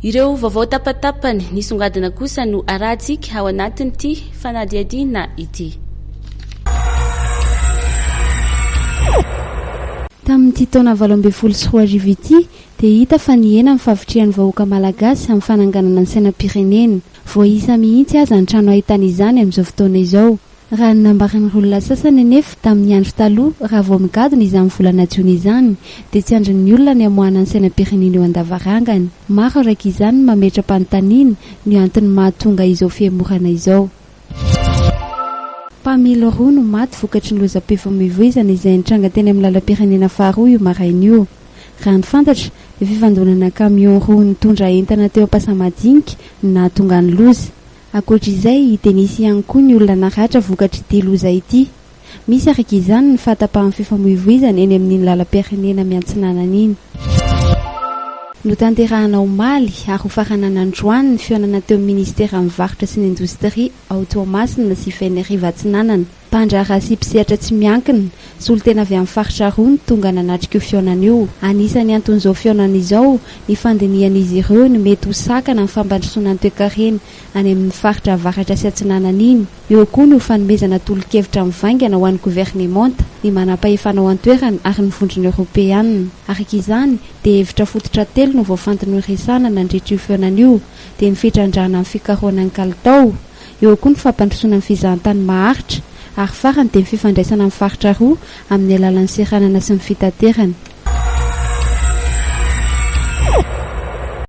Ireo vaovao tapatapany nisongadina kosa no arahantsika ao anatin'ity fanadihadiana ity. Tamin'ity taona 2018 ity dia hita fa nihena ny fahavitrihan'ny vahoaka malagasy amin'ny fananganana ny sainam-pirenena. Voaisa mihitsy aza ny trano ahitana izany amin'izao fotoana izao. Raha ny nambaran'ireo olona sasany anefa, tamin'ny andro taloha, raha vao migadona izany volana jona izany, dia tsy andrin'ny olona ny hamoahana ny sainam-pirenena eo an-davarangany. Maro araka izany ny mametra-panontaniana ny antony mahatonga izao fihemorana izao. Mpamily roa no maty vokatry ny lozam-pifamoivoizana izay nitranga teny amin'ny lalam-pirenena faharoa io maraina io. Raha ny fantatra, dia fifandonana camion roa nitondra entana teo Ampasamadinika no nahatonga ny loza. Ankoatra izay dia nisy ihany koa ny olona naratra vokatr'ity loza ity. Misy araka izany ny fahatapahan'ny fifamoivoizana eny amin'iny lalam-pirenena miantsinanana iny. Notanterahana omaly ary hofaranana androany ny fihaonana teo amin'ny Ministeran'ny Varotra sy ny Indostria ao Toamasina sy Fenerive Atsinanana. Mpandraharaha sy mpisehatra tsy miankina, solontena avy amin'ny faritra roa no tonga nanatrika io fihaonana io. Anisan'ny anton'izao fihaonana izao ny fandinihan'izy ireo ny mety ho sakana amin'ny fampandrosoana ny toekarena any amin'ny faritra avaratra sy atsinanana iny. Eo koa ny ho fanomezana tolo-kevitra mivaingana ho an'ny governemanta, ny manampahefana ao an-toerana ary ny vondrona eoropeanina. Araka izany, dia hevitra fototra telo no voafantina horesahana nandritra io fihaonana io, dia ny fitrandrahana ny fikarohana ny kalitao, Eo koa ny fampandrosoana ny fizahantany maharitra ary farany dia ny fifandraisana amin'ny faritra roa amin'ny alalan'ny seranana sy ny fitaterana.